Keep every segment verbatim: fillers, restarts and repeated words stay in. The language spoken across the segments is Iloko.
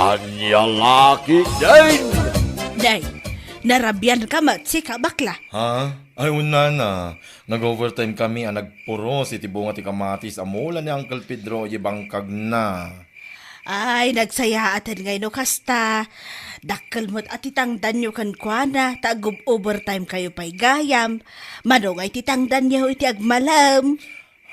Ania la ketdin? Nay, narabian ka met, sika, bakla. Ha? Ay, wen, nana. Nag-overtime kami a nagpuros iti bunga ti kamatis a mula ni Uncle Pedro iti bangkagna. Ay, nagsayaaten ngay no kasta. Dakkel met a ti tangdanyo kenkuana, ta ag-overtime kayo pay gayam. Mano ngay ti tangdanyo iti agmalem?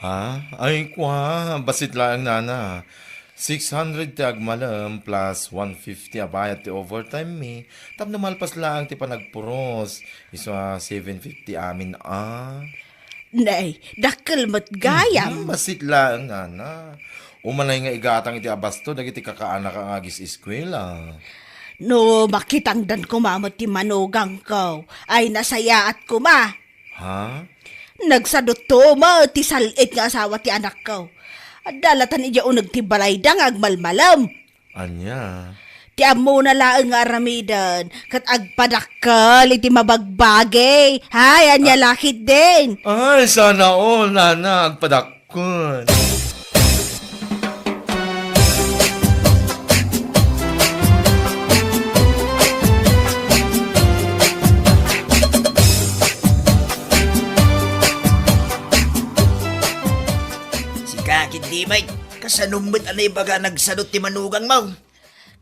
Ha? Ay, kua, bassit laeng, nana. Six hundred ti agmalem plus one fifty a bayad ti overtime mi. Tapno malpas laeng ti panagpuros. Isu a seven fifty amin a. Nay, dakkel met gayam. Mhm, bassit laeng, nana. Umanay nga igatang iti abasto dagiti kakaanak nga agis-eskuela. No, makitangdan koma met ti manugangko. Ay, nasayaat koma. Ha? Nagsadutto met ti sal-it nga asawa ti anakko. Adda latan idiay uneg ti balayda nga agmalmalem. Ania? Ti ammona laeng nga aramiden, ket agpadakkel iti mabagbagi. Hay, ania la ketdin? Ay, sana all, nana, agpadakkel. Sika, Kintimay, kasano met a naibaga nagsadut ti manugangmo?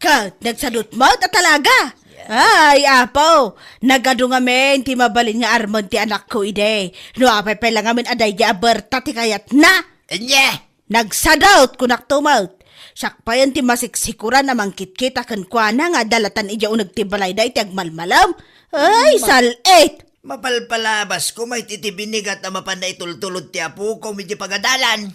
Ket nagsadut met a talaga. Yeah. Ay, Apo, nagadu ngamin ti mabalin nga armen ti anakko idi. No apay pay la ngamin a daydi a berta ti kayatna. Ania? Nagsadut, kunak to met. Siak payen ti masiksikuran a mangkitkita kenkuana nga adda latan idiay uneg ti balayda iti agmalmalem. Ay, ma-, sal-it! Mapalpalabas koma iti, iti binigat a mapan naitultulod ti apoko idiay pagadalan.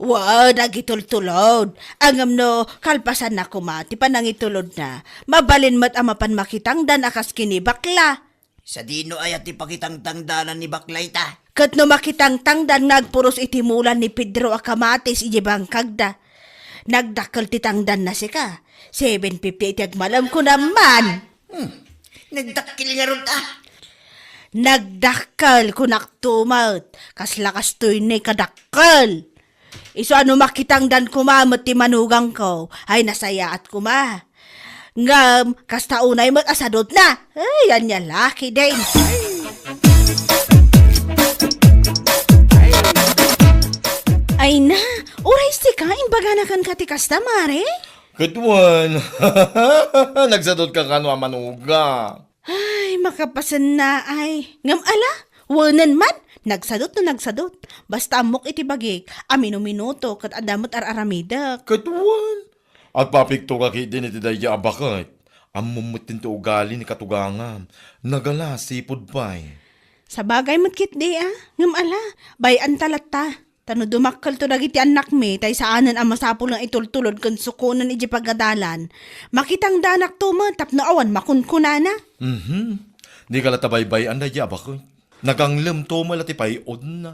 Wen, agitultulod. Ngem no kalpasanna koma ti panangitulodna, mabalin met a mapan makitangdan a kas ken ni bakla. Sadino aya ti pakitangtangdanan ni bakla ita? Ket no makitangtangdan nga agpuros iti mula ni Pedro a kamatis idiay bangkagda, nagdakkel ti tangdanna sika. Seven fifty iti agmalem, kunam man. Hmm. Nagdakkel ngarud, a. Nagdakkel, kunak to met. Kasla kastoy ni kadakkel. Isu a no makitangdan koma met ti manugangko, ay nasayaat koma. Ngem, kasta unay met a sadutna. Ay, ania la ketdin. Ay na, uray sika, imbagana kenka ti kasta, Mare? Ket wen, nagsadutka kano a manugang? Ay, makapasennaay. Ngem ala, wenen man, nagsadut no nagsadut. Basta ammok iti bagik a minuminuto ket adda met ar-aramidek. Ket wen, agpapiktoka ketdin iti daydi a baket. Ammom metten ti ugali ni katugangam. Nagalas, sipud pay. Sabagay met ketdi a. Ngem ala, bay-anta latta. Ta no dumakkelto dagiti annakmi, tay saanen a masapul nga itultulod ken sukonen idiay pagadalan, makitangdanakto met tapno awan makunkunana. Mhm. Dika latta baybay-an daydi a baket. Naganglemto met la ti pay-odna.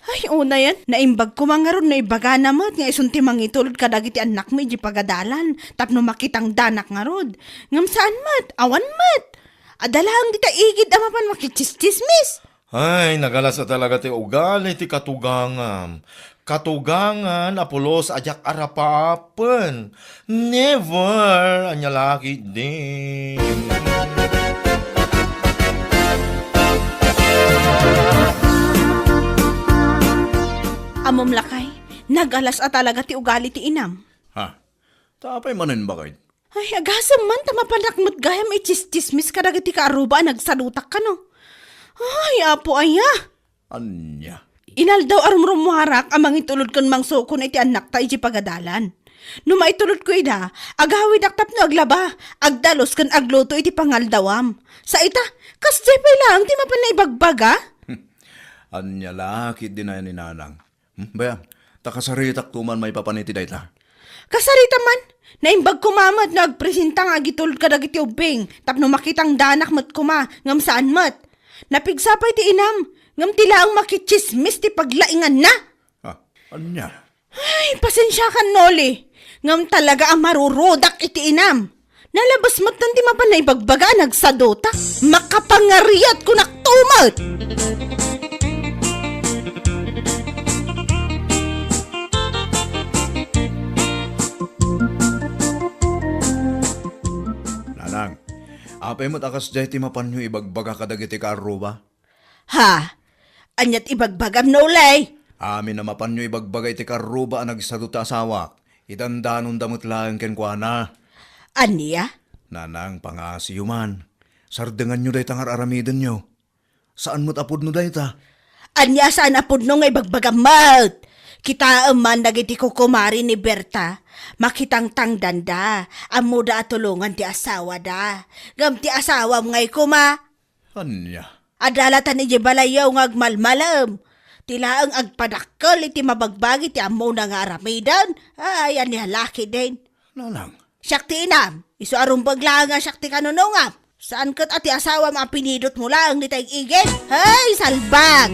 Ay, unayen, naimbag koma ngarud no ibagana met nga isun ti mangitulod kadagiti annakmi idiay pagadalan tapno makitangdanak ngarud. Ngem saan met, awan met. Adda laeng dita igid a mapan makitsismis. Ay, nagalas a talaga ti ugali ti katugangam. Katugangan a pulos a diak arapaapen. Never! Ania la ketdi. Ammom lakay, nagalas a talaga ti ugali ti inam. Ha? Ta apay manen, baket? Ay, agasem man ta mapanak met gayam itsistsismis kadagiti kaaruba a nagsadutak kano. Ay, Apo aya! Ania? Inaldaw a rumrummuarak a mangitulod ken mangsukon iti annakta iti pagadalan. No maitulodko ida, agawidak tapno aglaba, agdalus ken agluto iti pangaldawam. Sa ita, kasdiay pay laeng ti mapan naibagbaga? Ania la ketdi ni nanang? Hmm, bay-am, ta kasaritak to man maipapan iti dayta. Kasaritam man, naimbag koma met no agpresenta nga agitulod kadagiti ubbing, tapno makitangdanak met koma, ngem saan met. Napigsa pay ti inam, ngem ti laeng makitsismis ti paglainganna. Ah, ania? Ay, pasensiakan, Noli, ngem talaga a marurudak iti inam. Nalabes metten ti mapan naibagbaga a nagsaduta. Makapangariat kunakto met! Apay met a kasdiay ti mapanyo ibagbaga kadagiti kaarruba? Ha? Ania ti ibagbagam, Nolay? Amin a mapanyo ibagbaga iti kaarruba a nagsado ti asawak. Idandanonda met laeng kenkuana. Ania? Nanang, pangaasiyo man. Sardenganyo dayta nga ar-aramidenyo. Saan met a pudno dayta. Ania saan a pudno nga ibagbagam met? Kitaem man dagiti kukumari ni Berta. Makitangtangdanda. Ammoda a tulongan ti asawada. Ngem ti asawam ngay koma. Ania? Adda latan idiay balayyo nga agmalmalem. Ti laeng agpadakkel iti mabagbagi ti ammona nga aramiden. Ay, ania lakidin. Nanang, siak ti inam, isu a rumbeng laeng a siak ti kanunongam. Saan ket a ti asawam a pinidotmo laeng dita ig-igid? Hey, salbag!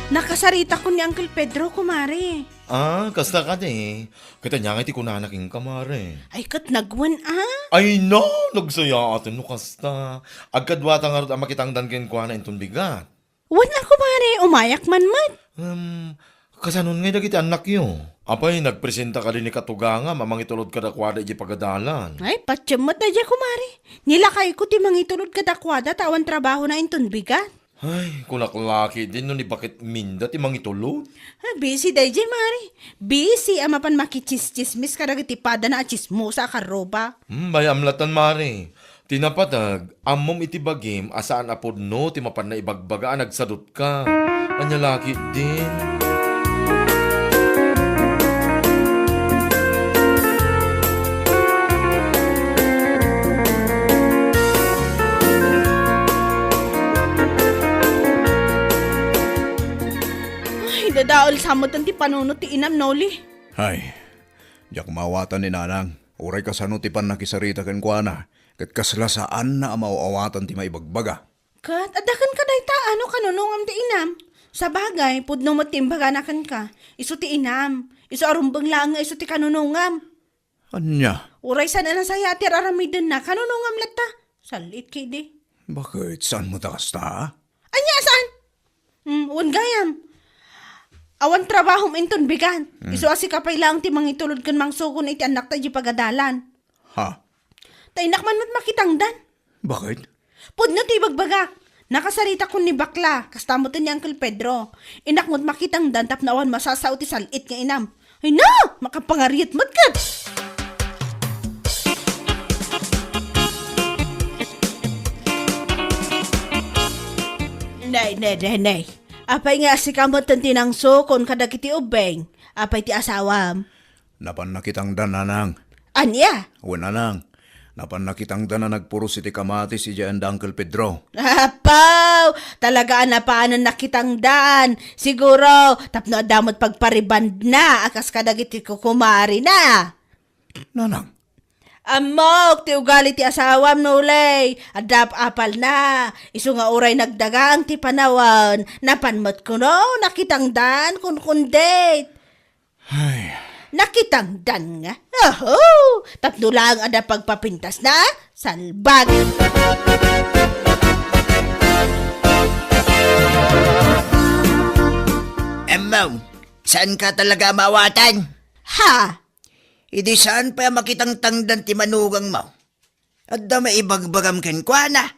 Nakasaritakon ni Uncle Pedro, kumare. Ah, kasta kadi. Ket ania ngay ti kunana kenka, mare? Ay, ket nagwen, ah? Ay, no! Nagsayaaten no kasta. Agkaduata ngarud a makitangdan kenkuana inton bigat. Wen a, kumare, umayak man met. Um, kasanon ngay dagiti annakyo? Apay, nagpresenta kadi ni katugangam a mangitulod kadakuada idiay pagadalan. Ay, patiem met daydiay, kumare. Nilakayko ti mangitulod kadakuada ta awan trabahona inton bigat. Ay, kunak lakidin no ni Baketminda ti mangitulod. Ah, busy daydiay, mare. Busy a mapan makitsistsismis kadagiti padana a tsismosa a karruba. Hmm, bay-am latan, mare. Ti napateg, ammom iti bagim a saan a pudno ti mapanna ibagbaga a nagsadutka. Ania lakidin? Ay, dadael sa met ti panunot ti inam, Noli. Ay, diak maawatan ni Nanang. Uray kasano ti pannakisarita kenkuana, ket kasla saanna a maaw-awatan ti maibagbaga. Ket adda kenka dayta a no kanunongam ti inam. Sabagay, pudno met ti imbagana kenka. Isu ti inam. Isu a rumbeng laeng nga isu ti kanunongam. Ania? Uray saan a nasayaat ti ar-aramidenna, kanunongam latta. Sal-it kidi. Baket, saan met a kasta? Ania saan? Hmm, wen gayam. Awan trabahom inton bigat. Hmm. Isu a sika pay laeng ti mangitulod ken mangsukon iti annakta idiay pagadalan. Ha? Ta innak man met makitangdan. Baket? Pudno ti ibagbagak. Nakasaritakon ni bakla, kasta met ni Uncle Pedro. Innak met makitangdan tapno awan masasao ti sal-it nga inam. Ay na! Makapangariet met ket! Nay, nay, nay, nay. Apay nga sika met ti nangsukon kadagiti ubbing? Apay ti asawam? Napan nakitangdan, Nanang. Ania? Wen, Nanang. Napan nakitangdan a nagpuros iti kamatis idiay anda Uncle Pedro. Apaw! Talaga a napanan nakitangdan. Siguro, tapno adda met pagparibandna a kas kadagiti kukumarina. Nanang. Ammok ti ugali ti asawam, Nolay. Adda ap-apalna. Isu nga uray nagdagang ti panawen, napan met kuno nakitangdan, kunkundit. Ay. Nakitangdan nga. Oho! Tapno laeng adda pagpapintasna, salbag! Emmong, saan ka talaga maawatan? Ha? Idi saan pay a makitangtangdan ti manugangmo? Adda maibagbagam kenkuana.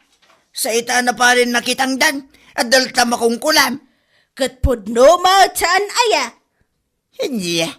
Sa ita na parin nakitangdan, adda latta makunkunam. Ket pudno met saan aya? Ania?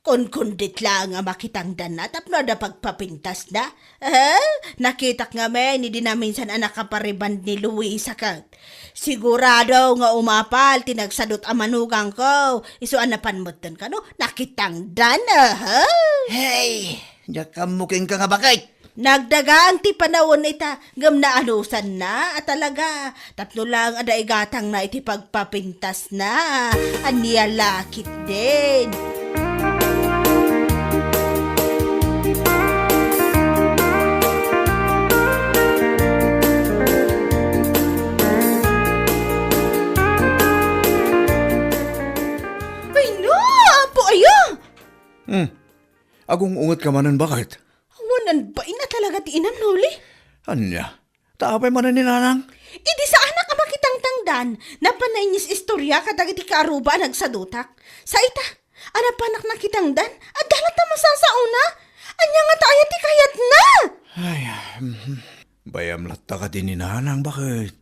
Kunkundit laeng a makitangdanna tapno adda pagpapintasna. Eh, nakitak ngamin idi naminsan a nakapariband ni Luisa ket. Sigurado nga umapal ti nagsadut a manugangko. Isu a napan metten kano, nakitangdan, aha. Hey, diak ammo kenka nga baket. Nagdagang ti panawen ita, ngem naanusanna a talaga. Tapno lang adda igatangna iti pagpapintasna. Ania la ketdin? Ay, no! Apo, aya! Hmm. Agung-ungetka manen, baket? Awan, bain a talaga ti inam, Noli. Ania? Ta apay manen ni Nanang? Idi saanak a makitangtangdan, napan nainis-istorya kadagiti kaaruba a nagsadutak. Sa ita, a napanak nakitangdan, adda latta masasaona. Ania ngata aya ti kayatna? Ay, mhm. Bayam latta kadi ni Nanang, baket?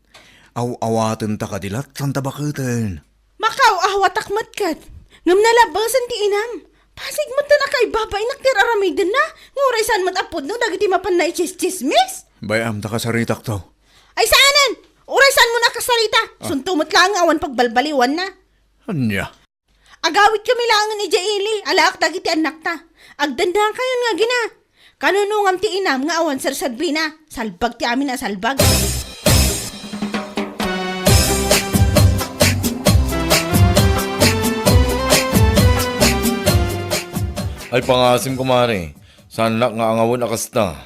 Aw-awatenta kadi latta ta baketen. Makaaw-awatak met ket, ngem nalabasen ti inam. Pasig met ta nakaibabainak ti ar-aramidenna, nga uray saan met a pudno dagiti mapan naitsistsismis. Bayam ta kasaritakto. Ay saanen! Uray saanmo nakasarita. Ah. Sunto met laeng awan pagbalbaliwanna. Ania? Agawidkami laengen idiay ili, alaak dagiti annakta. Agdennakayon nga agina. Kanunongam ti inam nga awan serserbina. Salbag ti amin a salbag. Ay, pangasim, kumare. Saanak nga angawen a kasta.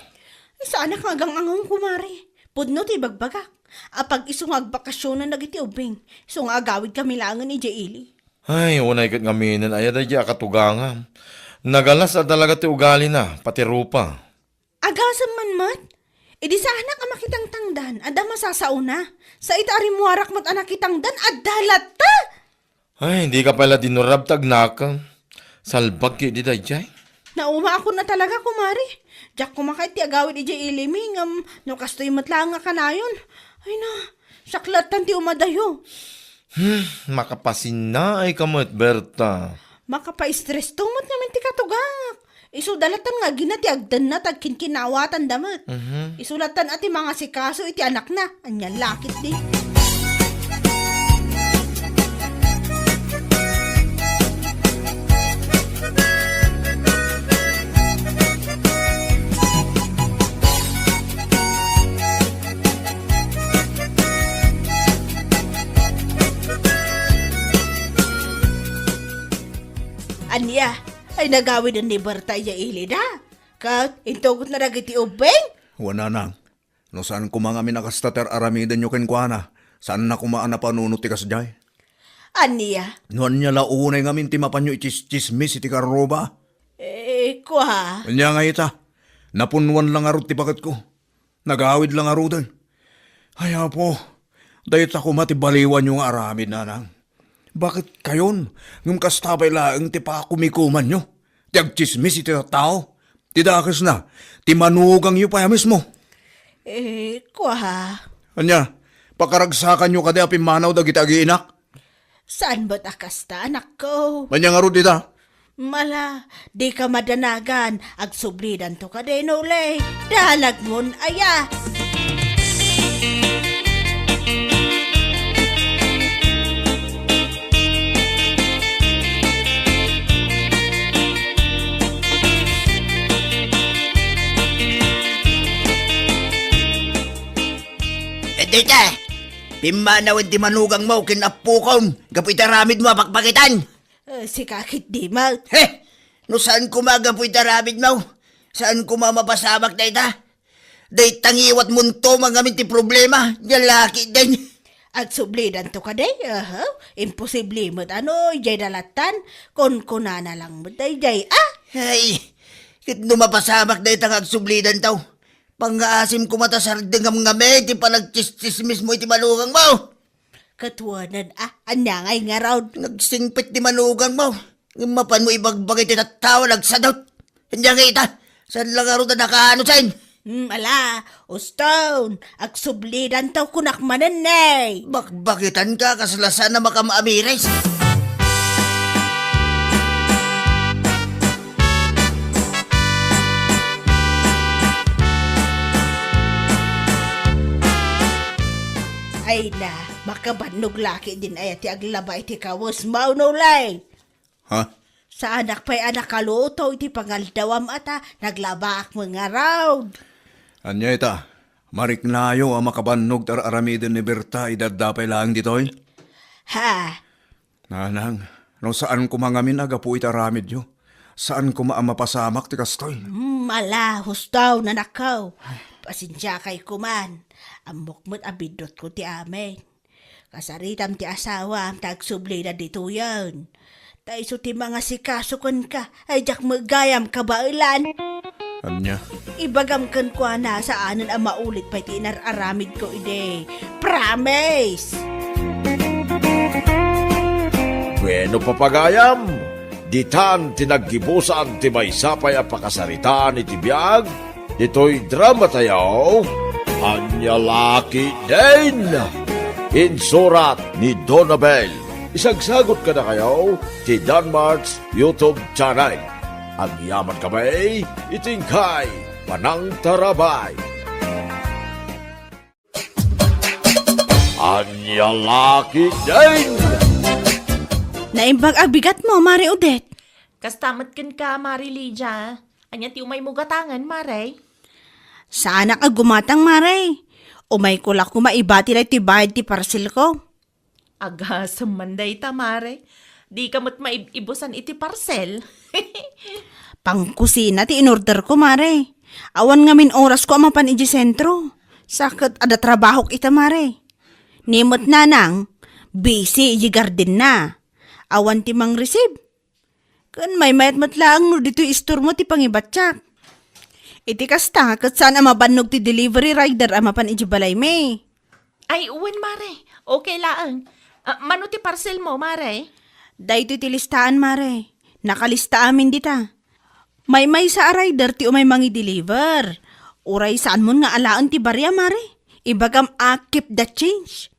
Ay, saanak nga agang-angawen, kumare. Pudno ti ibagbagak. Apag isu nga agbakasionan dagiti ubbing. Isu nga agawidkami laengen idiay ili. Ay, unay ket ngaminen aya daydiay a katugangam. Nagalas a talaga ti ugalina, pati rupa. Agasem man met? Idi saanak a makitangtangdan, adda masasaona. Sa ita a rimmuarak met a nakitangdan, adda latta! Ay, dika pay la dinurab ta agnakem. Salbag ketdi daydiay. Naumaakon a talaga, kumare. Diak koma kayat ti agawid idiay ilimi, ngem no kastoy met laeng nga kanayon. Ay na, siak lattan ti umadayo. Hmm, makapasinnaayka met, Berta. Makapaistresto met ngamin ti katugangak. Isu da lattan nga agina ti agdenna ta agkinkinawatanda met. Mhm. Isu lattan a ti mangasikaso iti anakna. Anian la ketdi. Ania, ay nagawiden ni Berta idiay ilida? Ket intugotna dagiti ubbing? Wen, nanang. No saan koma ngamin a kasta ti ar-aramidenyo kenkuana, saanna koma a napanunot ti kasdiay. Ania? No ania la unay ngamin ti mapanyo itsistsismis iti karruba? Eh, kua. Ania nga ita? Napunnuan la ngarud ti baketko. Nagawid la ngaruden. Ay, Apo, dayta koma ti baliwanyo nga aramid, nanang. Baket kayon, ngem kasta pay laeng ti pakumikumanyo, ti agtsismis iti tattao, ti dakesna, ti manugangyo pay a mismo. Eh, kua. Ania, pakaragsakanyo kadi a pimmanaw dagiti agiinak? Saan met a kasta, anakko? Ania ngarud ita? Mala, dika madanagan, agsublidanto kadi, Noli. Danagmon aya. Dita, pimmanawen ti manugangmo ken appokom gapu iti aramidmo a pakpakitan. Eh, sika ketdi met. He! No saan koma gapu iti aramidmo, saan koma mapasamak dayta. Dayta ngiwatmonto ngamin ti problema, nia la ketdin. Agsublidanto kadi? Aha, imposible met a no, idiay da lattan, kunkunana lang met daydiay, a? Ay, ket no mapasamak dayta nga agsublidanto, pangngaasim koma ta sardengam ngamin ti panagtsistsismismo iti manugangmo. Ket wen a, ania ngay ngarud? Nagsingpet ti manugangmo. Ngem mapanmo ibagbagi ti tattao a nagsadut. Ania ngay ita? Saan la ngarud a nakaano sen? Hmm, ala, uston, agsublidanto kunak manen ne. Bakbakitanka, kasla saan a makaamires. Ay na, makabannog la ketdin aya ti aglaba iti kawesmo, Noli. Ha? Saanak pay a nakaluto iti pangaldawam a ta naglabaak met ngarud. Ania ita? Mariknayo a makabannog ti ar-aramiden ni Berta idi adda pay laeng ditoy? Ha? Nanang, no saan koma ngamin a gapu iti aramidyo, saan koma a mapasamak ti kastoy. Hmm, ala, husto, nanakko. Pasensiakay koman. Ammok met a biddutko ti amin. Kasaritam ti asawam ta agsublida ditoyen. Ta isu ti mangasikaso kenka, ay diak met gayam kabaelan. Ania? Ibagam kenkuana, saanen a maulit pay ti inar-aramidko idi. Promise! Bueno, papagayam, ditan ti naggibusan ti maysa pay a pakasaritaan iti biag ditoy drama tayo, Ania La Ketdin. Insurat ni Donabel. Isagsagot kadakayo ti Danmart's YouTube channel. Agyaman kami iti inkay panangtarabay. Ania La Ketdin! Naimbag a bigatmo, Mare Odette. Kasta met kenka, Mare Lydia. Ania ti umaymo gatangen, Mare? Saanak a gumatang, Mare. Umayko la koma ibati daytoy bayad ti parcelko. Agasem man dayta, Mare. Dika met maib-ibusan iti parcel. Pangkusina ti inorderko, Mare. Awan ngamin orasko a mapan idiay sentro. Sa ket adda trabahok ita, Mare. Ni met nanang, busy idiay gardenna. Awan ti mangreceive. Ken maymayat met laeng no ditoy istormo ti pangibatiak. Iti kasta, ket saan a mabannog ti delivery rider a mapan idiay balaymi. Ay, wen, Mare. Okay laeng. Ah, mano ti parcelmo, Mare? Daytoy ti listaan, Mare. Nakalista amin dita. Maymaysa a rider ti umay mangi-deliver. Uray saanmon nga alaen ti baria, Mare. Ibagam a keep the change.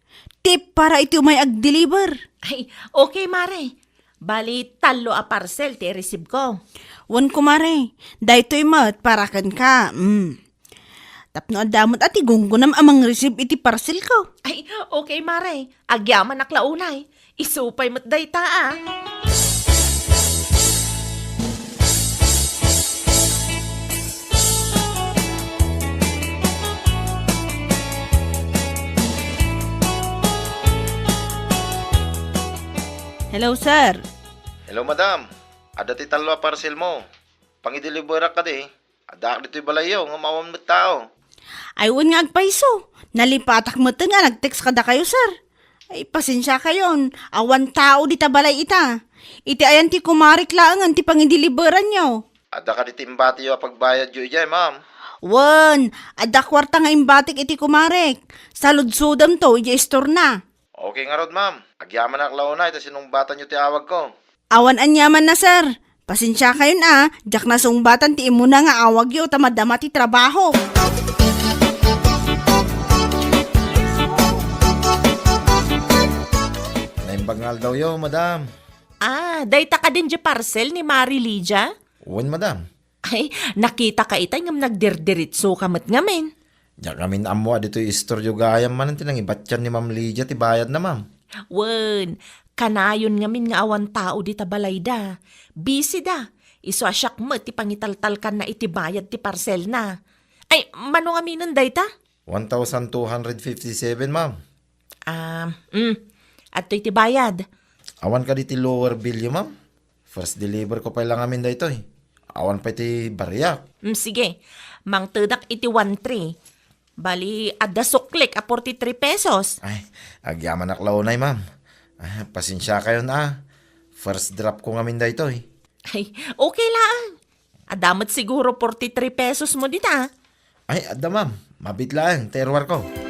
Tip para iti umay ag-deliver. Ay, okay, Mare. Bali, tallo a parcel ti ireceive ko. Wen, kumare, daytoy met para kenka. Mm. Tapno adda met a ti gunggonam a mangreceive iti parcel ko. Ay, okay, Mare. Agyamanak la unay. Isu pay met dayta, ah. Hello, sir. Hello, madam. Adda ti tallo a parcel mo. Pangideliverak kadi. Addaak ditoy balayyo, ngem awan met tao. Ay, wen nga agpayso. Nalipatak metten nga nag-text kadakayo, sir. Ay, pasensiakayon. Awan tao dita balay ita. Iti ayan ti kumarek laengen ti pangideliveranyo. Adda kadi ti imbatiyo a pagbayadyo idiay, ma'am? Wen, adda kuarta nga imbatik iti kumarek. Saludsodemto idiay istorna. Okay ngarud, ma'am. Agyamanak la unay ta sinungbatanyo ti awagko. Awan aniamanna, sir. Pasensiakayon a, diak nasungbatan ti immuna nga awagyo ta madama ti trabaho. Naimbag nga aldawyo, madam. Ah, dayta kadin diay parcel ni Mari Lydia? Wen, madam. Ay, nakitaka itay ngem nagdirdiritsoka met ngamin. Diak ngamin ammo a ditoy istoryo gayam manen ti nangibatian ni Ma'am Lydia ti bayadna, ma'am. Wen, kanayon ngamin nga awan tao dita balayda. Busy da. Isu a siak met ti pangitaltalkanna iti bayad ti parcelna. Ay, mano ngaminen dayta? One thousand two hundred fifty-seven, ma'am. Ah, mm. Adtoy ti bayad. Awan kadi ti lower billyo, ma'am? First deliver ko pay la ngamin daytoy. Awan pay ti bariak. Mm, sige. Mangtedak iti one three. Bali, adda suklik a forty-three pesos. Ay, agyamanak la unay, ma'am. Ah, pasensiakayon a. First drop ko ngamin daytoy. Ay, okay laeng. Adda met siguro forty-three pesos mo dita. Ay, adda, ma'am. Mabit laeng ti iruarko.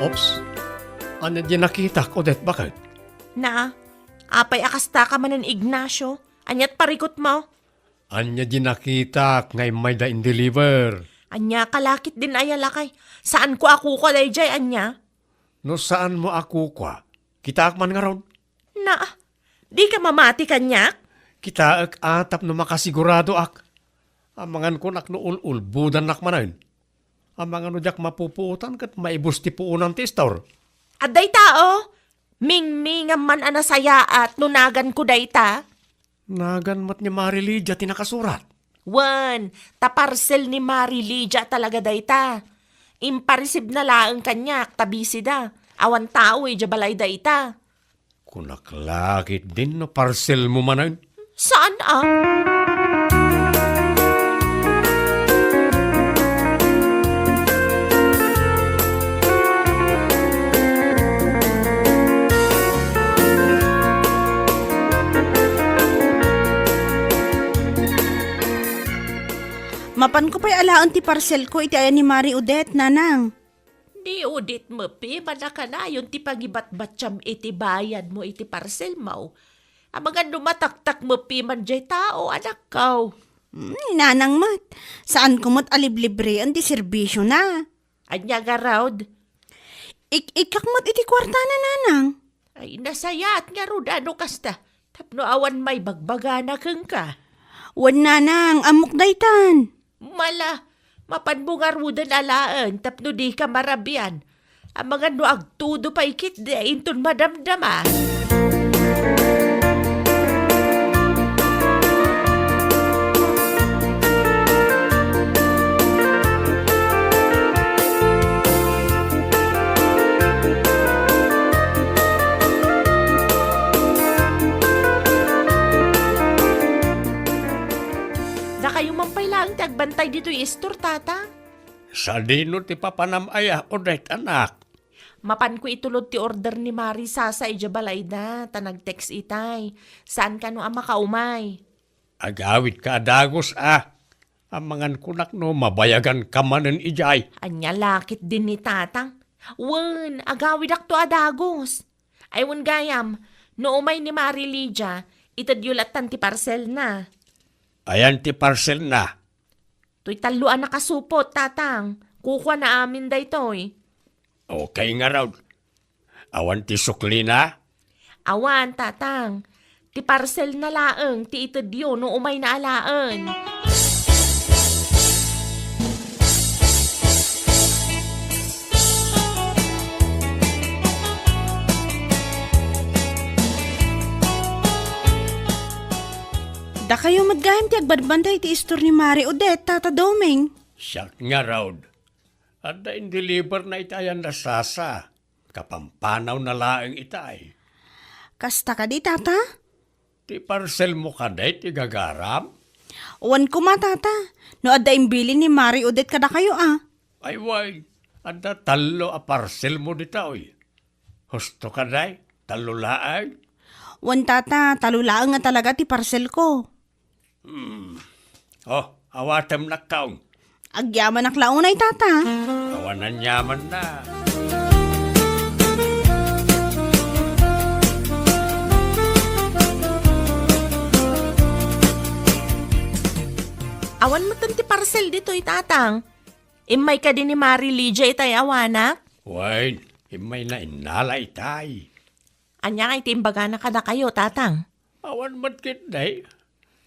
Oops. Ania diay nakitak, Odette, baket? Na, apay a kastaka manen, Ignacio? Ania't parikutmo? Ania diay nakitak nga immayda in-deliver? Ania ka la ketdin aya lakay? Saanko a kukua daydiay, ania? No saanmo a kukua, kitaak man ngarud. Na, dika mamati kaniak? Kitaek a tapno makasiguradoak. Amangan kunak no ul-ulbodannak manen. Amangan no diak mapupuotan ket maibus ti puonan ti istor. Adda ita, o. Mingmingam man a nasayaat no naganko dayta. Nagan met ni Mari Lydia ti nakasurat. Wen, ta parcel ni Mari Lydia talaga dayta. Impareceive na laeng kaniak ta busy da. Awan tao idiay balay dayta. Kunak la ketdin no parselmo manen. Saan a? Mapanko pay alaen ti parselko iti ayan ni Mari Odette, Nanang. Ni Odette met piman a kanayon ti pangibatbatiam iti bayadmo iti parselmo. Amangan no mataktak met piman diay tao, anakko. Hmm, ni Nanang met. Saanko met a liblibreen ti serbisiona. Ania ngarud? Ik-ikkak met iti kuartana, Nanang. Ay, nasayaat ngarud a no kasta. Tapno awan maibagbagana kenka. Wen, Nanang, ammok daytan. Mala, mapanmo ngaruden alaen tapno dika marabian. Amangan no agtudo pay ketdi inton madamdama. Dakayo man pay laeng ti agbantay ditoy istor, Tatang. Sadino ti papanam aya, Odette, anak? Mapanko itulod ti order ni Mari Sasa idiay balayda, ta nag-text itay. Saan kano a makaumay? Agawidka a dagus a. Amangan kunak no mabayaganka manen idiay. Ania la ketdin ni Tatang? Wen, agawidakto a dagus. Ay, wen gayam, no umay ni Mari Lydia, itedyo lattan ti parselna. Ayan ti parselna? Toy tallo a nakasupot, Tatang. Kukuana amin daytoy. Okay ngarud. Awan ti suklina? Awan, Tatang. Ti parselna laeng ti itedyo no umayna alaen. Dakayo met gayam ti agbantay iti istor ni Mari Odette, Tata Doming. Siak ngarud. Adda indeliverna iti ayanna Sasa. Kapampanawna laeng itay. Kasta kadi, Tata? Ti parselmo kadi ti gagaram? Wen koma, Tata. No adda imbilin ni Mari Odette kadakayo a. Ay, wen, adda tallo a parselmo ditoy. Husto kadi, tallo laeng? Wen, Tata, tallo laeng a talaga ti parselko. Hmm. Oh, awatem nakkaon. Agyamanak la unay, Tata. Awan aniamanna. Awan metten ti parcel ditoy, Tatang. Immay kadi ni Mari Lydia itay awanak? Wen, immayna innala itay. Ania ngay ti imbagana kadakayo, Tatang? Awan met ketdi.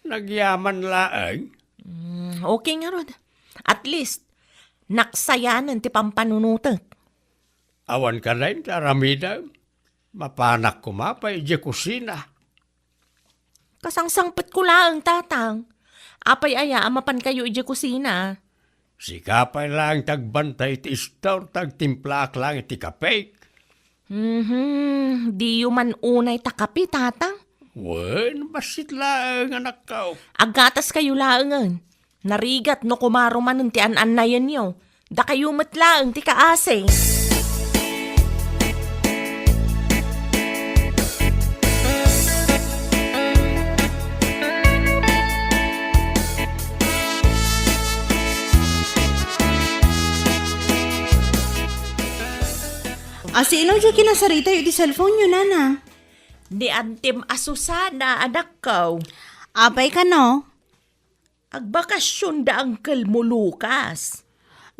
Nagyaman laeng. Mm, okay ngarud. At least, naksayanen ti pampanunotek. Awan kadi ti aramidem. Mapanak koma pay idiay kusina. Kasangsangpetko laeng, Tatang. Apay aya a mapankayo idiay kusina? Sika pay laeng ti agbantay iti istor, ta agtimplaak laeng iti kapek. Mhm, diyo man unay ta kape, Tatang? Wen, bassit laeng, anakko. Aggataskayo laengen. Narigat no kumaro manen ti an-annayenyo. Dakayo met laeng ti kaasi. Asino diay kinasaritayo iti cellphone-yo, Nana? Ni Antim a Susana, anakko. Apay kano? Agbakasionda Uncle mo Lucas.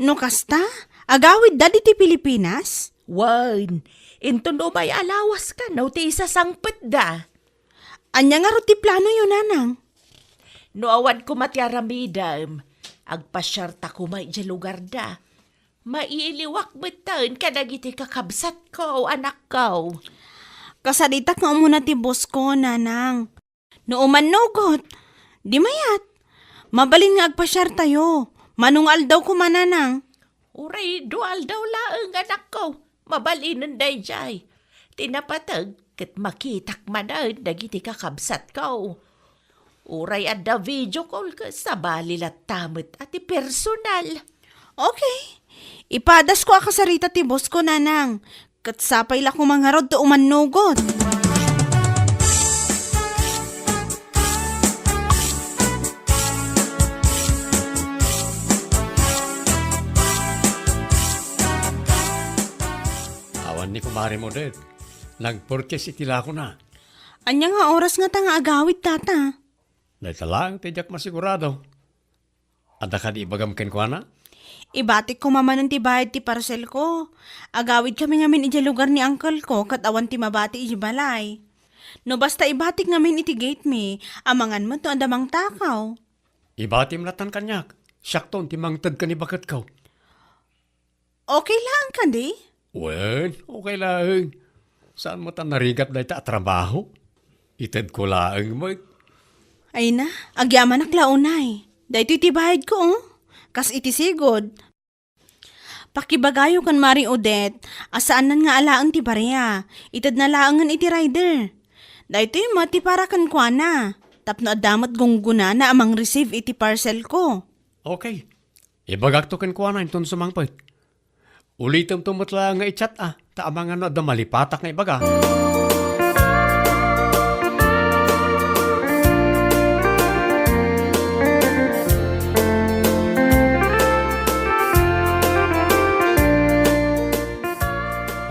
No kasta, agawidda ditoy Pilipinas? Wen, inton umay a lawas kano ti isasangpetda. Ania ngarud ti planoyo, Nanang? No awan koma ti aramidem, agpasiarta koma idiay lugarda. Mailiwak metten kadagiti kakabsatko, anakko. Kasaritak nga umuna ti bossko, Nanang. No umannugot, di mayat. Mabalin nga agpasiartayo. Mano nga aldaw koma, Nanang? Uray dua aldaw laeng, anakko. Mabalinen daydiay. Ti napateg, ket makitak manen dagiti kakabsatko. Uray adda video call ket sabali latta met a ti personal. Okay. Ipadasko a kasarita ti boss ko, Nanang. Ket sapay la koma ngarud ta umannugot. Awan ni Kumare Modet. Nagpurchase iti lakona. Ania nga oras ngata nga agawid, Tata? Dayta laeng ti diak masigurado. Adda kadi ibagam kenkuana? Ibatik koma manen ti bayad ti parcel ko. Agawid kami ngamin idiay lugar ni uncle ko ket awan ti mabati idiay balay. No basta ibatik ngamin iti gate mi, amangan met no adda mangtakaw. Ibatim latan kaniak. Siakton ti mangted ken ni baketko. Okay laeng kadi? Wen, okay laeng. Saan met a narigat dayta a trabaho? Itedko laeng met. Ay na, agyamanak la unay. Daytoy ti bayadko, oh. Kas iti sigud. Pakibagayo ken Mari Odette a saannan nga alaen ti barea. Itedna laengen iti rider. Daytoy met ti para kenkuana. Tapno adda met gunggonana a mangreceive iti parcel ko. Okay. Ibagakto kenkuana inton sumangpet. Ulitemto met laeng nga i-chat a, ta amangan no adda malipatak nga ibaga.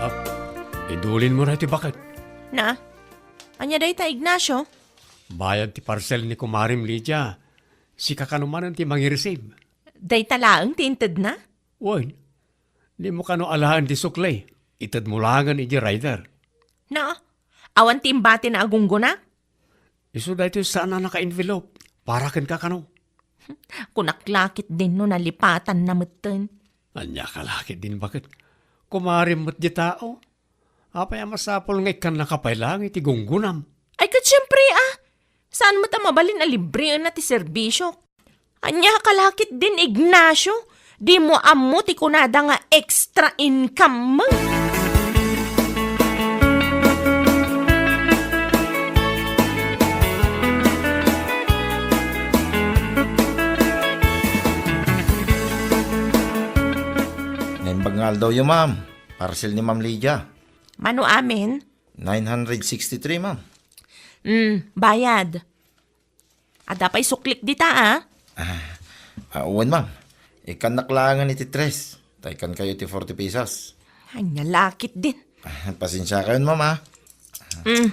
Ah, idulinmo daytoy baket. Na, ania dayta, Ignacio? Bayad ti parcel ni kumarem Lydia. Sika kano manen ti mangi-receive. Dayta laeng ti intedna? Wen, dimo kano alaen ti sukli. Itedmo laengen idiay rider. Na, awan ti imbatina a gunggona? Isu daytoy saan a naka-envelope. Para kenka kano. Kunak la ketdin no nalipatanna metten. Ania ka la ketdin baket? Kumarem met diay tao. Apay a masapul nga ikkannaka pay laeng iti gunggonam? Ay, ket siempre, a. Saan met a mabalin a libreenna ti serbisiok? Ania ka la ketdin, Ignacio? Dimo ammo ti kunada nga extra income mo? Naimbag nga aldawyo, ma'am. Parcel ni Ma'am Lydia. Mano amin? Nine hundred sixty-three, ma'am. Mm, bayad. Adda pay suklik dita, a? Ah, ah, wen, ma'am. Ikkannak laengen iti tres. Ta ikkankayo iti forty pesos. Ania la ketdin. Ah, pasensiakayon, ma'am, a. Mm.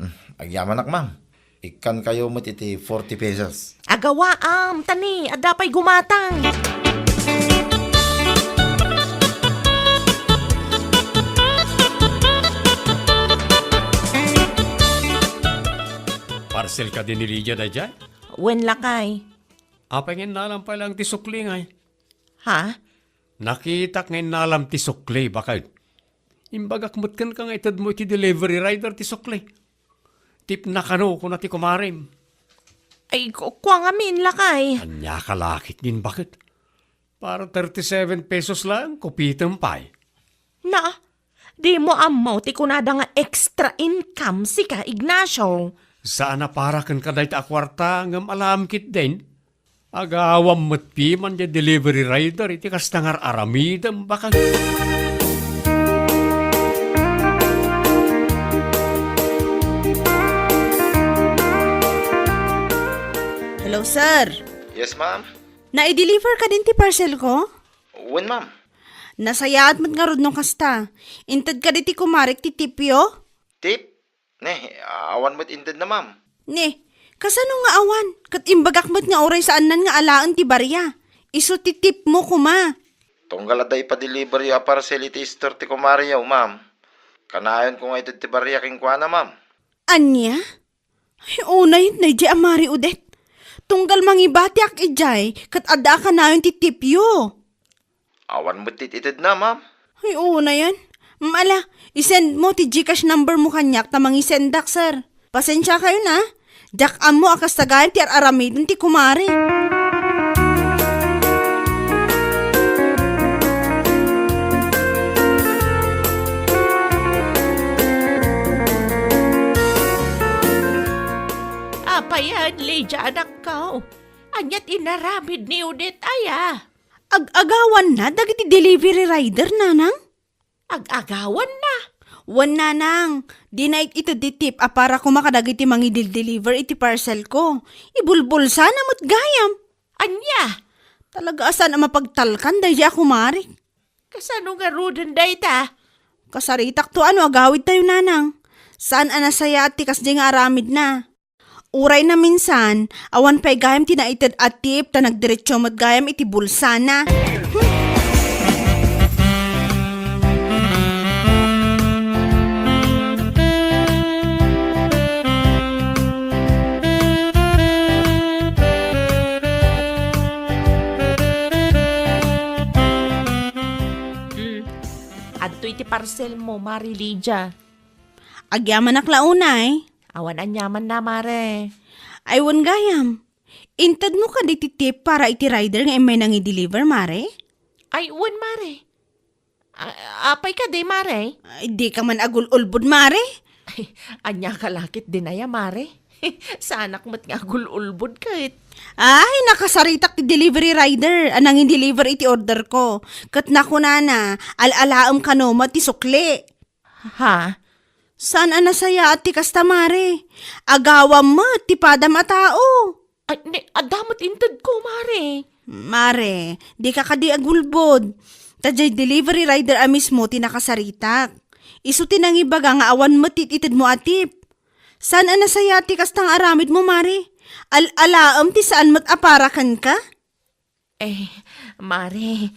Mm, agyamanak, ma'am. Ikkankayo met iti forty pesos. Agawaam, ta ni, adda pay gumatang. Parcel kadi ni Lydia daydiay? Wen, lakay. Apay nga innalam pay laeng ti sukli ngay? Ha? Nakitak nga innalam ti sukli, baket. Imbagak met kenka nga itedmo iti delivery rider ti sukli. Tipna kano, kuna ti kumarem. Ay, ku-, kua ngamin, lakay. Ania ka la ketdin baket? Para thirty-seven pesos laeng, kupitem pay. Na, dimo ammo ti kunada nga extra income sika, Ignacio. Saan a para kenka dayta a kuarta, ngem alaem ketdin. Agawam met piman diay delivery rider iti kasta nga ar-aramidem, baket. Hello, sir. Yes, ma'am. Nai-deliver kadin ti parcel ko? Wen, ma'am. Nasayaat met ngarud no kasta. Inted kadi ti kumarek ti tipyo? Tip? Ne, awan met intedna, ma'am. Ne, kasano nga awan? Ket imbagak met nga uray saannan nga alaen ti baria. Isu ti tipmo koma. Tunggal adda ipa-deliveryo a parcel iti store ti kumareyo, ma'am. Kanayonko nga ited ti baria kenkuana, ma'am. Ania? Ay, unayen daydiay a Mari Odette. Tunggal mangibatiak idiay, ket adda a kanayon ti tipyo. Awan met ti itedna, ma'am. Ay, unayen. Mm, ala, i-send mo ti GCash number mo kaniak ta mangisendak, sir. Pasensiakayon, a. Diak ammo a kasta gayam ti ar-aramiden ti kumare. Ayan, Lydia, anakko. Ania ti inaramid ni Odette aya? Ag-agawanna dagiti delivery rider, nanang? Ag-agawanna? Wen, nanang, dina it-, ited ti tip a para koma kadagiti mangidel-deliver iti parcelko. Ibulbulsana met gayam. Ania? Talaga a saan a mapagtalkan daydi a kumare. Kasano ngaruden dayta? Kasaritakto a no agawidtayo, nanang. Saan a nasayaat ti kasdi nga aramidna. Uray naminsan, awan pay gayam ti naited a tip ta nagdiretso met gayam iti bulsana. Hmm. Adtoy ti parcel mo, Mare Lydia. Agyamanak la unay. Awan aniamanna, Mare. Ay, wen gayam. Intedmo kadi ti tip para iti rider nga immay nangi-deliver, Mare? Ay, wen, Mare. A-, apay kadi, Mare? Ay, dika man agul-ulbod, Mare. Ay, ania ka la ketdin aya, Mare? Saanak met nga agul-ulbod ket. Ay, nakasaritak ti delivery rider a nangi-deliver iti orderko. Ket nakunana, al-alaem kano met ti sukli. Ha? Saan a nasayaat ti kasta, Mare? Agawam met ti padam a tao. Ay, ne, adda met intedko, Mare. Mare, dika kadi agulbod. Ta diay delivery rider a mismo ti nakasaritak. Isu ti nangibaga nga awan met ti itedmo a tip. Saan a nasayaat ti kasta nga aramidmo, Mare? Al-alaem ti saan met a para kenka? Eh, Mare.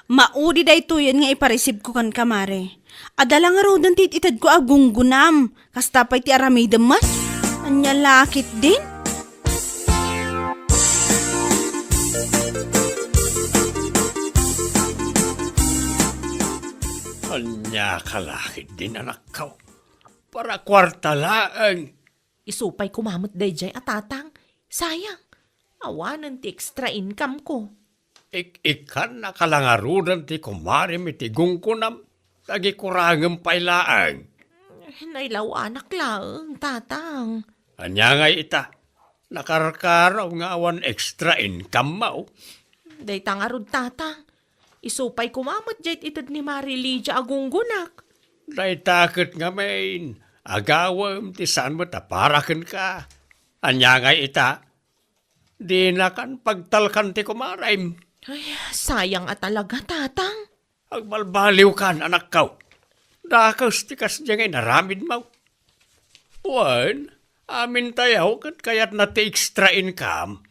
Maudi daytoyen nga ipareceive ko kenka, Mare. Adda la ngaruden ti it-itedko a gunggonam. Kasta pay ti aramidem met. Ania la ketdin? Ania ka la ketdin, anakko? Para kuarta laeng. Isu pay koma met daydiay a tatang. Sayang. Awanen ti extra income ko. Ik-, ikkannaka la ngaruden ti kumarem iti gunggonam, ta agikurangem pay laeng. Nailawanak laeng, tatang. Ania ngay ita? Nakarkaraw nga awan extra income mo. Dayta ngarud, tatang. Isu pay koma met diay ited ni Mare Lydia a gunggonak. Dayta ket ngamin, agawem ti saan met a para kenka. Ania ngay ita? Dinakan pagtalkan ti kumarem. Ay, sayang a talaga, tatang. Agbalbaliwkan, anakko. Dakes ti kasdiay nga inaramidmo. Wen, amintayo ket kayatna ti extra income.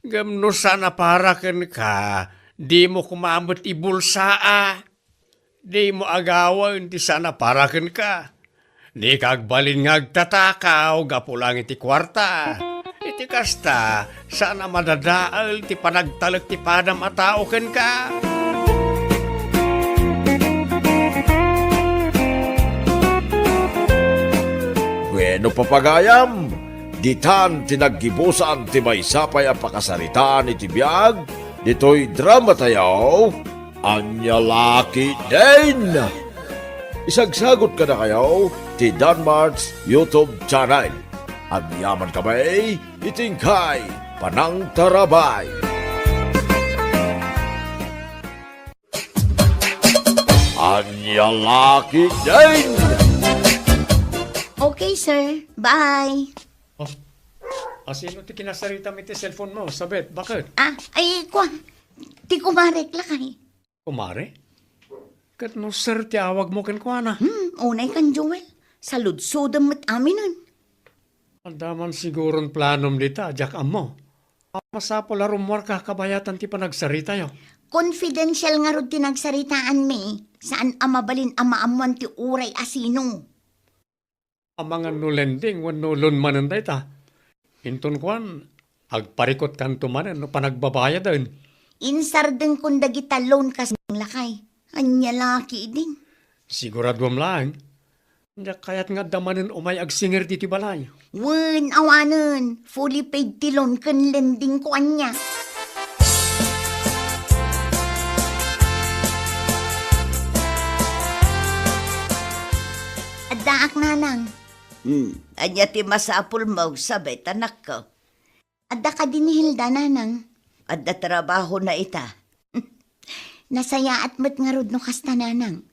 Ngem no saan a para kenka, dimo koma met ibulsaa. Dimo agawen ti saan a para kenka. Dika agbalin nga agtatakaw gapu laeng iti kuarta. Iti kasta, saan a madadael ti panagtalek ti padam a tao kenka. Bueno, papagayam, ditan ti naggibusan ti maysa pay a pakasaritaan iti biag ditoy dramatayo. Ania la ketdin? Isagsagut kadakayo ti Danmart's YouTube channel. Agyamankami iti inkay panangtarabay. Ania la ketdin? Okay, sir. Bye. Oh. Asino ti kinasaritam iti cellphone mo, Sabet? Bakit? Ah, ay, kua. Ti kumarek lakay. Kumare? Ket no sir ti awagmo kenkuana? Hmm, unay kan Joel. Saludsodem met aminen. Adda man siguron planom dita, diak ammo. Masapul a rummuarka kabayatan ti panagsaritayo. Confidential ngarud ti nagsaritaanmi. Saan a mabalin a maammoan ti uray a sino. Amangan no lending wenno loan manen dayta. Inton kuan, agparikutkanto manen no panagbabayaden. Insardengkon dagita loan kas lakay. Ania la ketdin? Siguraduem laeng. Diak kayat nga adda manen umay agsingir ditoy balay. Wen, awanen. Fully paid ti loan ken lending ko ania. Addaak, nanang. Hmm, ania ti masapulmo, Sabet, anakko? Adda kadi ni Hilda, nanang? Adda trabahona ita. Nasayaat met ngarud no kasta, nanang.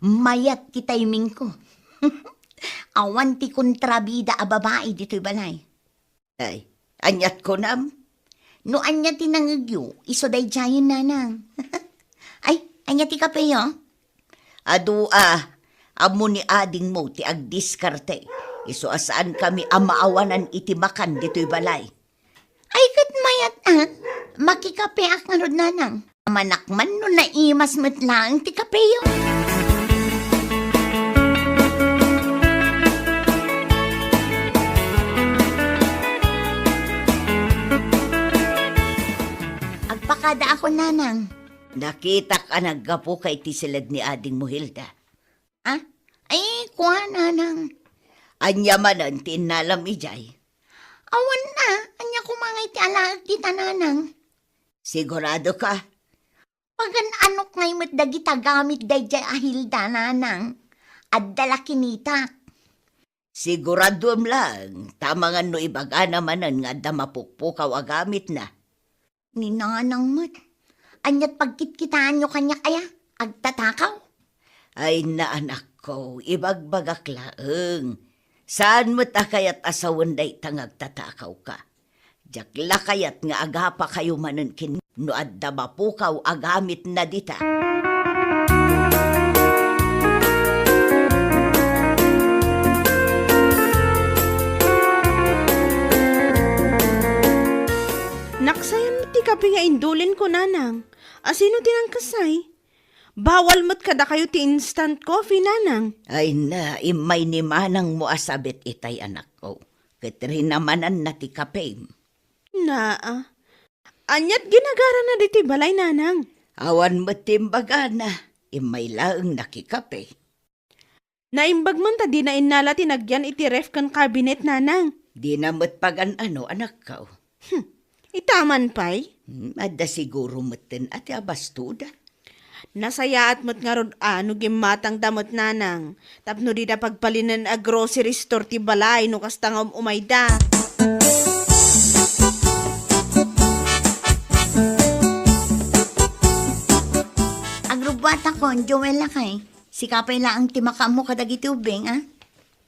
Mayat ti timingko. Awan ti kontrabida a babai ditoy balay. Ay, aniat kunam? No ania ti nangegyo, isu daydiayen, nanang. Ay, ania ti kapeyo? Adu a, ammo ni adingmo ti agdiskarte. Isu a saankami a maawanan iti makan ditoy balay. Ay, ket mayat a, makikapeak ngarud, nanang. Amanak man no naimas met laeng ti kapeyo. Agpakadaakon, nanang. Nakitak a naggapuka iti siled ni adingmo, Hilda. Ah? Ay, kua, nanang. Ania manen ti innalam idiay? Awan a, ania koma ngay ti alaek dita, nanang? Sigurado ka? Pagan-anok ngay met dagita gamit daydiay a Hilda, nanang. Adda la kinitak. Siguraduem laeng, ta amangan no ibagana manen nga adda mapukpukaw a gamitna. Ni nanang met. Aniat pagkitkitaanyo kaniak aya? Agtatakaw? Ay, na, anakko, ibagbagak laeng. Saan met a kayat a sawen dayta nga agtatakawka. Diak la kayat nga agapakayo manen ken no adda mapukaw a gamitna dita. Naksayan met ti kape nga indulinko, nanang. Asino ti nangkasay? Bawal met kadakayo ti instant coffee, nanang. Ay na, immay ni manangmo a Sabet itay, anakko. Ket rinamananna ti kapem. Naa. Aniat ginagarana ditoy balay, nanang? Awan met ti imbagana. Immay laeng nakikape. Naimbag man ta dina innala ti nagyan iti ref ken cabinet, nanang. Dina met pagan-ano, anakko. Hmm. Ita man pay? Hmm, adda siguro metten a ti abastoda. Nasayaat met ngarud a no gimmatangda met, nanang, tapno dida pagbalinen a grocery store ti balay no kasta nga um-umayda. Agrubbuatakon, Joel, lakay. Sika pay laeng ti makaammo kadagiti ubbing, a?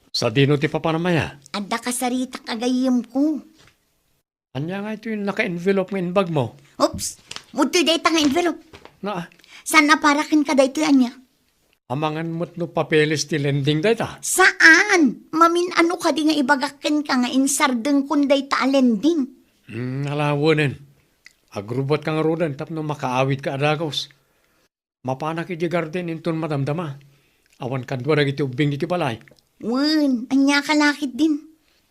Sadino ti papanam aya? Adda kasaritak a gayyemko. Ania nga itoy naka-envelope nga imbagmo? Oops! Udtoy dayta nga envelope. Naa. Saan a para kenka daytoy, ania? Amangan met no papeles ti lending dayta? Saan! Mamin-ano kadi nga ibagak kenka nga insardengkon dayta a lending? Hmm, ala, wenen. Agrubbuatka ngaruden tapno makaawidka a dagus. Mapanak idiay garden inton madamdama. Awan kadua dagiti ubbing iti balay. Wen, ania ka la ketdin?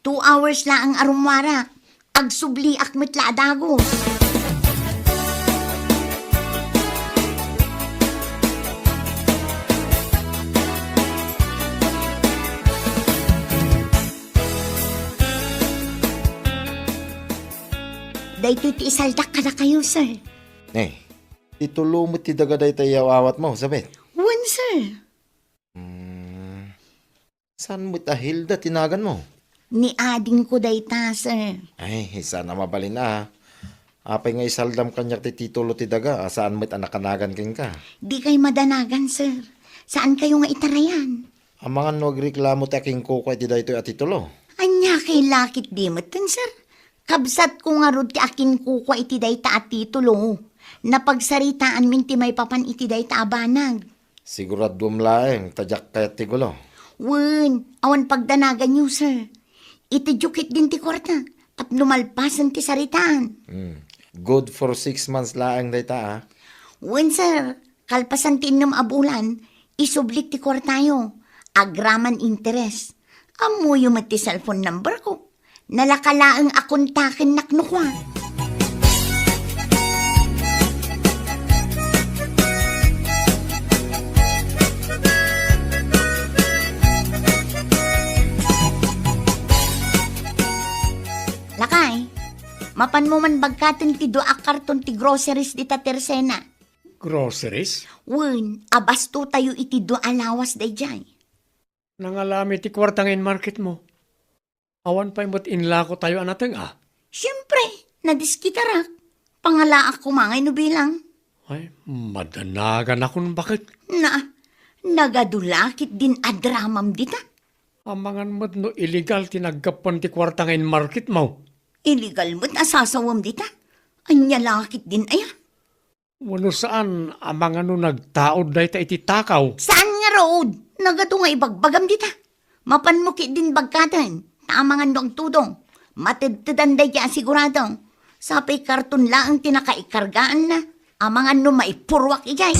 Two hours laeng a rummuarak. Agsubliak met la a dagus. Daytoy ti isaldak kadakayo, sir. Eh, Ti tulo met ti daga dayta iyaw-awatmo, Sabet? Wen, sir. Hmm. Saan met a Hilda ti naganmo? Ni adingko dayta, sir. Ay, saan a mabalin a. Apay nga isaldam kaniak ti titulo ti daga a saan met a nakanagan kenka? Dikay madanagan, sir. Saankayo nga itarayan. Amangan no agreklamo ti akinkukua iti daytoy a titulo? Ania kay lakit di metten, sir? Kabsatko ngarud ti akinkukua iti dayta a titulo. Napagsaritaanmin ti maipapan iti dayta a banag. Siguraduem laeng ta diak kayat ti gulo. Wen, awan pagdanaganyo, sir. Itedyo ketdin ti kuarta tapno malpasen ti saritaan. Hmm. Good for six months laeng dayta, a. Wen, sir. Kalpasan ti innem a bulan, isublik ti kuartayo. Agraman interes. Ammoyo met ti cellphone number ko. Nalaka laeng a kontakennak no kua. Lakay, mapanmo man bagkaten ti dua a karton ti groceries dita Tersena. Groceries? Wen, abastotayo iti dua a lawas daydiay. Nangalami ti kuarta nga in-marketmo. Awan pay met inlakotayo a nateng-a? Siempre, nadiskitarak. Pangalaak koma ngay no bilang. Ay, madanagan a kun baket. Na, nagadu la ketdin a dramam dita. Amangan met no illegal ti naggapuan ti kuarta nga inmarketmo. Illegal met a sasawem dita. Ania la ketdin aya? Wenno saan, amangan no nagtaud dayta iti takaw? Saan ngarud? Nagadu nga ibagbagam dita. Mapanmo ketdin bagkaten, ta amangan no agtudong. Matedtedan daydiay a sigurado. Sapay karton laeng ti nakaikargaanna. Amangan no maipurruak idiay.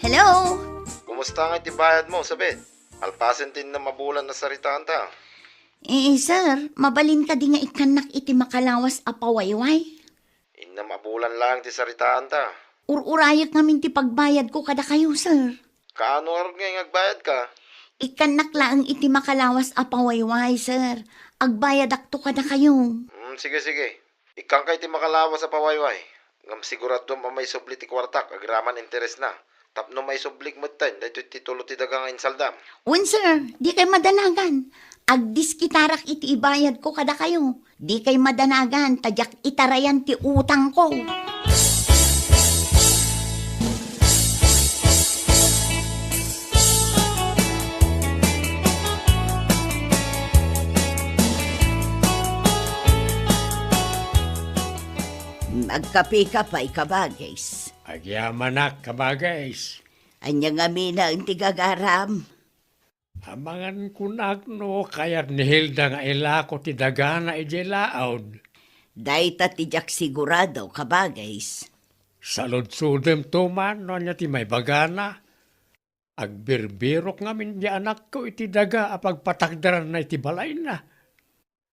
Hello? Kumusta nga iti bayadmo, Sabet? Alpasen ti innem a bulan a saritaanta. Eh, sir, mabalin kadi nga ikkannak iti makalawas a pawayway? Innem a bulan laeng ti saritaanta. Ur-urayek ngamin ti pagbayadko kadakayo, sir. Kaano ngarud nga agbayadka? Ikkannak laeng iti makalawas a pawayway, sir. Agbayadakto kadakayo. Hmm, sige, sige. Ikkanka iti makalawas a pawayway. Ngem siguraduam a maisubli ti kuartak agraman interesna. Tapno maisublik metten daytoy titulo ti daga nga insaldam. Wen, sir, dikay madanagan. Agdiskitarak iti ibayadko kadakayo. Dikay madanagan ta diak itarayan ti utangko. Agkapeka pay, kabagis. Agyamanak, kabagis. Ania ngamin ti gagaram? Amangan kunak no kayat ni Hilda nga ilako ti dagana idiay laud. Dayta ti diak sigurado, kabagis. Saludsodemto man no ania ti maibagana. Agbirbirok ngamin di anakko iti daga a pagpatakderanna iti balayna.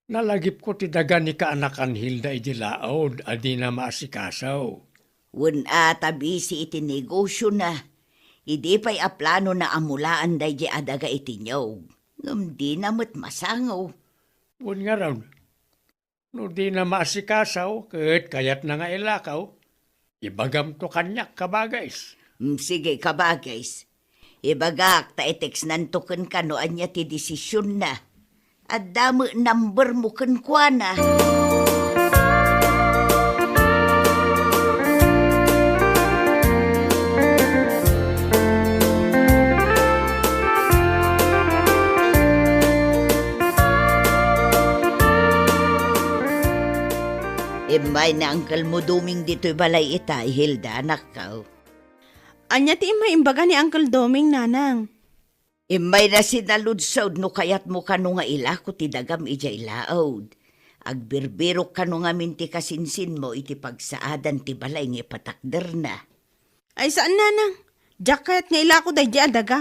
Nalagipko ti daga ni kaanakan Hilda idiay laud a dina maasikaso. Wen a ta bisi iti negosiona. Idi pay a planona a mulaan daydiay a daga iti niog, ngem dina met masango. Wen ngarud, no dina maasikaso ket kayatna nga ilako, ibagamto kaniak, kabagis. Mm, sige, kabagis. Ibagak ta i-textnanto kenka no ania ti desisionna. Adda met numbermo kenkuana. Immay ni Uncle mo Doming ditoy balay ita, Hilda, anakko. Ania ti immay imbaga ni Uncle Doming, nanang? Immayna sinaludsod no kayatmo kano nga ilako ti dagam idiay laud. Agbirbirok kano ngamin ti kasinsinmo iti pagsaadan ti balay nga ipatakderna. Ay, saan, nanang. Diak kayat nga ilako daydiay a daga.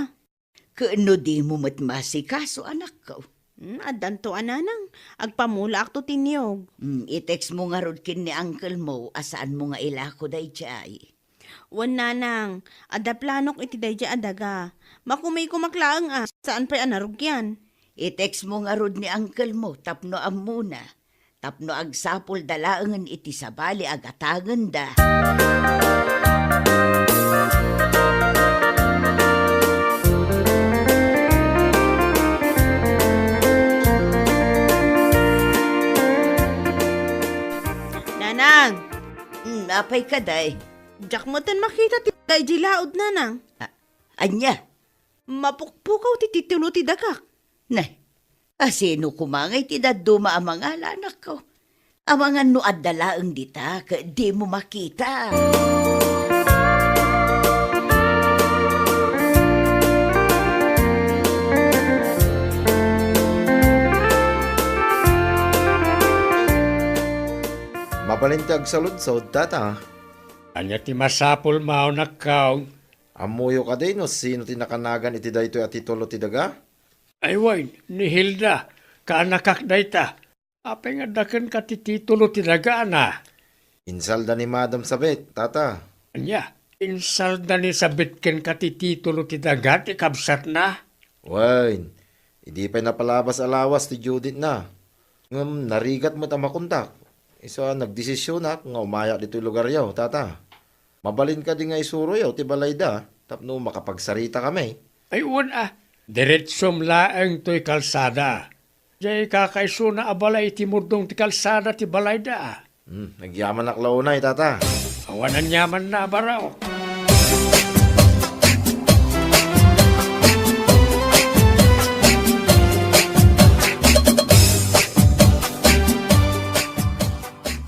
Ket no dimo met maasikaso, anakko? Hmm, addanto a, nanang. Agpamulaakto ti niog. Hmm, i-textmo ngarud ken ni uncle mo a saanmo nga ilako daydiay. Wen, nanang, adda planok iti daydiay a daga. Makumikomak laeng a, saan pay a narugian. I-textmo ngarud ni uncle mo tapno ammona. Tapno agsapulda laengen iti sabali a gatangenda. Nanang! Hmm, apay kadi? Diak metten makita ti daydiay laud, nanang. A-, ania? Mapukpukaw ti titulo ti dagak. Nay, asino koma ngay ti dadduma a mangala, anakko? Amangan no adda laeng dita ket dimo makita. Mabalin ti agsaludsod, tata. Ania ti masapulmo, anakko? Ammoyo kadi no sino ti nakanagan iti daytoy a titulo ti daga? Ay wen, ni Hilda, kaanakak dayta. Apay nga adda kenka ti titulo ti dagana? Insalda ni Madam Sabet, tata. Ania? Insalda ni Sabet kenka ti titulo ti daga ti kabsatna? Wen, idi pay napalabas a lawas ti due date-na, Ngem narigat met a makontak. Isu a nagdesisionak nga umayak ditoy lugaryo, tata. Mabalin kadi nga isuroyo ti balayda tapno makapagsaritakami. Ay, wen a, diretsom laeng toy kalsada. Diay kakaisuna a balay iti murdong ti kalsada ti balayda. Hmm, nagyamanak la unay, tata. Awan aniamanna a baro.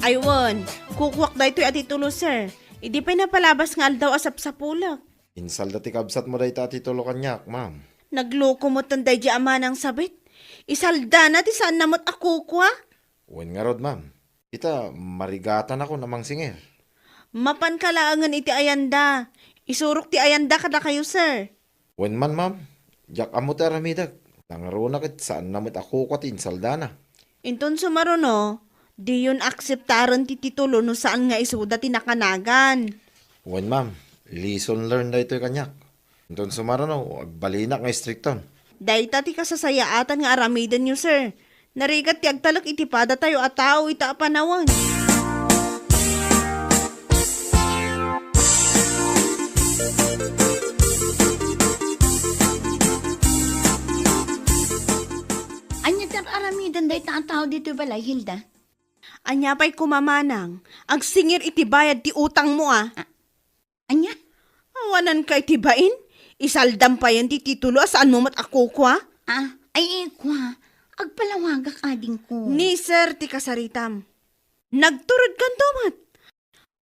Ay wen, kukuak daytoy a titulo, sir. Idi pay napalabas nga aldaw a sapsapulek. Insalda ti kabsatmo dayta a titulo kaniak, ma'am. Nagloko metten daydi a manang sabit. Isaldana ti saanna met a kukua. Wen ngarud, ma'am. Ita, marigatanakon a mangsingir. Mapanka laengen iti ayanda. Isurok ti ayanda kadakayo, sir. Wen man, ma'am. Diak ammo ti aramidek. Nangruna ket saanna met a kukua ti insaldana. Inton sumaruno, diyon akseptaren ti titulo no saan nga isuda ti nakanagan. Wen, ma'am. Lesson learned daytoy kaniak. Inton sumaruno, agbalinak nga istrikton. Dayta ti kasasayaatan nga aramidenyo, sir. Narigat ti agtalek iti padatayo a tao ita a panawen. Ania ti ar-aramiden dayta a tao ditoy balay, Hilda? Ania pay koma manang, agsingir iti bayad ti utangmo a. A-, ania? Awananka iti bain? Isaldam payen ti titulo a saanmo met a kukua? Ah, ay, kua. Agpalawagak, adingko. Ni sir ti kasaritam. Nagturedkanto met.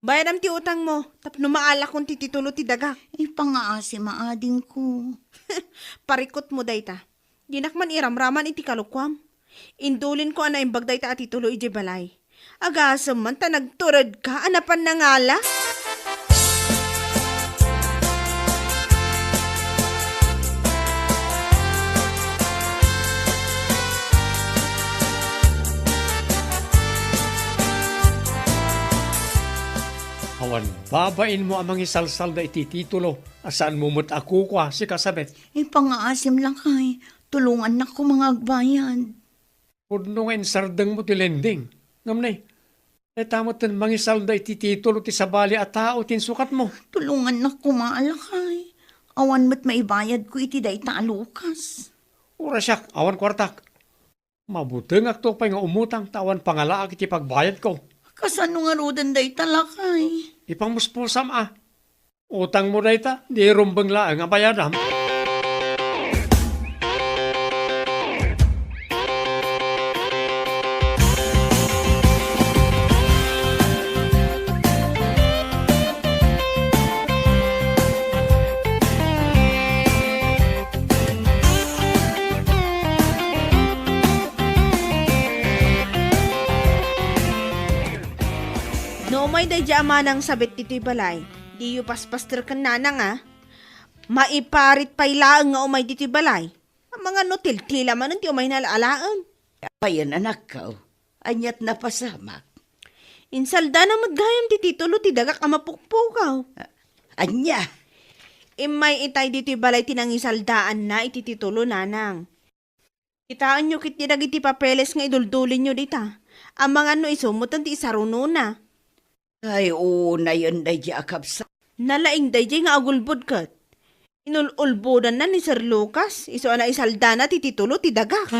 Bayadam ti utangmo, tapno maalakon ti titulo ti dagak. Ipangaasim, adingko. Parikutmo dayta. Dinak man iramraman iti kalokuam. Indulinko a naimbag dayta a titulo idiay balay. Agasem man ta nagturedka a napan nangala. Awan babainmo a mangisalsalda iti titulo a saanmo met a kukua, sika Sabet. Ipangaasim, lakay. Tulongannak koma nga agbayad. Pudno nga insardengmo ti lending. Ngem ne, dayta metten mangisalda iti titulo ti sabali a tao ti insukatmo. Tulongannak koma, lakay. Awan met maibayadko iti dayta a lukas. Uray siak, awan kuartak. Mabutengakto pay nga umutang ta awan pangalaak iti pagbayadko. Kasano ngaruden dayta, lakay? Ipangmuspusam a. Utangmo dayta, di rumbeng laeng a bayadam. No umay daydi a manang sabet ditoy balay, diyo paspaster ken nanang a. Maiparit pay laeng nga umay ditoy balay. Amangan no tiltila manen ti umayna alaen. Apayen, anakko, aniat napasamak? Insaldana met gayam ti titulo ti dagak a mapukpukaw. A-, ania? Immay itay ditoy balay ti nangisaldaanna iti titulo, nanang. Kitaenyo ketdi dagiti papeles nga iduldulinyo dita. Amangan no isu metten ti isarunona. Ay, unayen daydi a kabsat. Nalaing daydi nga agulbod ket. Inul-ulbodanna ni Sir Lucas, isu a naisaldana ti titulo ti dagak.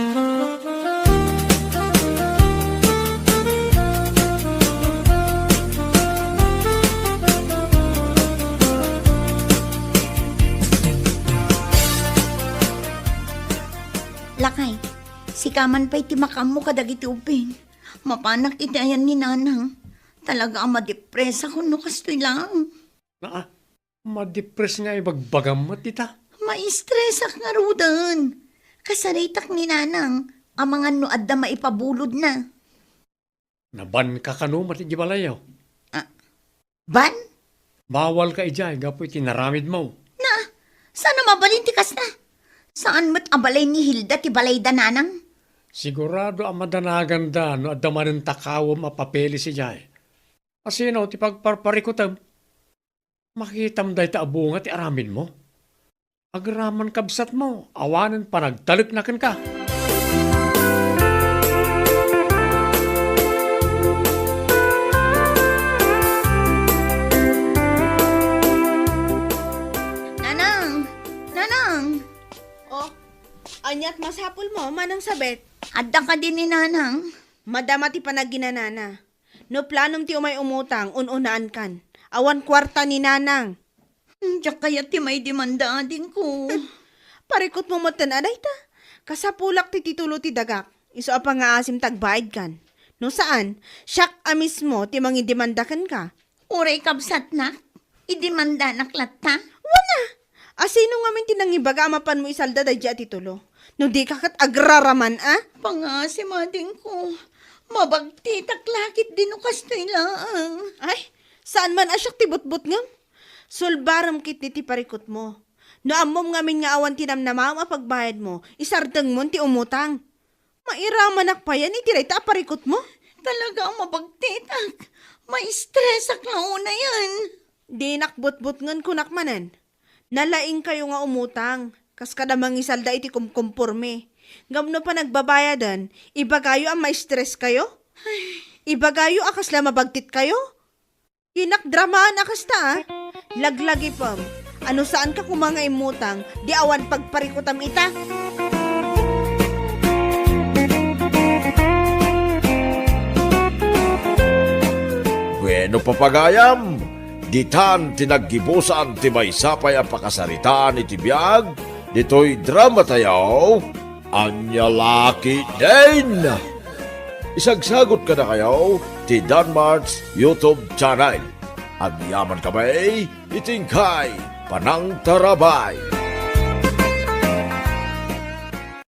Lakay, sika man pay ti makaammo kadagiti ubbing. Mapanak iti ayan ni Nanang. Talaga a madepresakon no kastoy laeng. Naa, madepres nga ibagbagam met ita. Maistresak ngaruden. Kasaritak ni Nanang, amangan no adda maipabulodna. Nabanka kano met iti balayyo? Ah, ban? Bawalka idiay gapu iti naramidmo. Na, saan a mabalin ti kasta? Saan met a balay ni Hilda ti balayda, Nanang? Sigurado a madanaganda no adda manen takawem a papeles idiay. Asino ti pagparparikutem? Makitam dayta a bunga ti aramidmo. Agraman kabsatmo, awanen panagtalekna kenka. Bet. Adda kadi ni Nanang? Madama ti panaginanana. No planom ti umay umutang, un-unaankan. Awan kuarta ni Nanang. Hmm, diak kayat ti maidemanda, adingko. Parikutmo metten a dayta. Kasapulak ti titulo ti dagak. Isu a pangngaasim ta agbaedkan. No saan, siak a mismo ti mangidemanda kenka. Uray kabsatnak, idemandanak latta? Wen a! A sino ngamin ti nangibaga a mapanmo isalda daydiay a titulo? No dika ket agraraman a? Pangngaasim, adingko. Mabagtitak la ketdi no kastoy laeng. Ay, saan man a siak ti butbutngem? Sulbarem ketdi ti parikutmo. No ammom ngamin nga awan ti namnamaem a pagbayadmo, isardengmon ti umutang. Mairamanak payen iti dayta a parikutmo? Talaga a mabagtitak. Maistresak la unayen. Dinak butbutngen, kunak manen. Nalaingkayo nga umutang, kas kada mangisalda iti kumkumpormi. Ngem no panagbabayaden, ibagayo a maistreskayo? Ibagayo a kasla mabagtitkayo? Dinak dramaan a kasta, a. Laglagipem. A no saanka koma nga immutang, di awan pagparikutam ita. Bueno, papagayam, ditan ti naggibusan ti maysa pay a pakasaritaan iti biag ditoy dramatayo, Ania La Ketdin. Isagsagut kadakayo ti Danmart's YouTube channel. Agyaman kami iti inkay panangtarabay.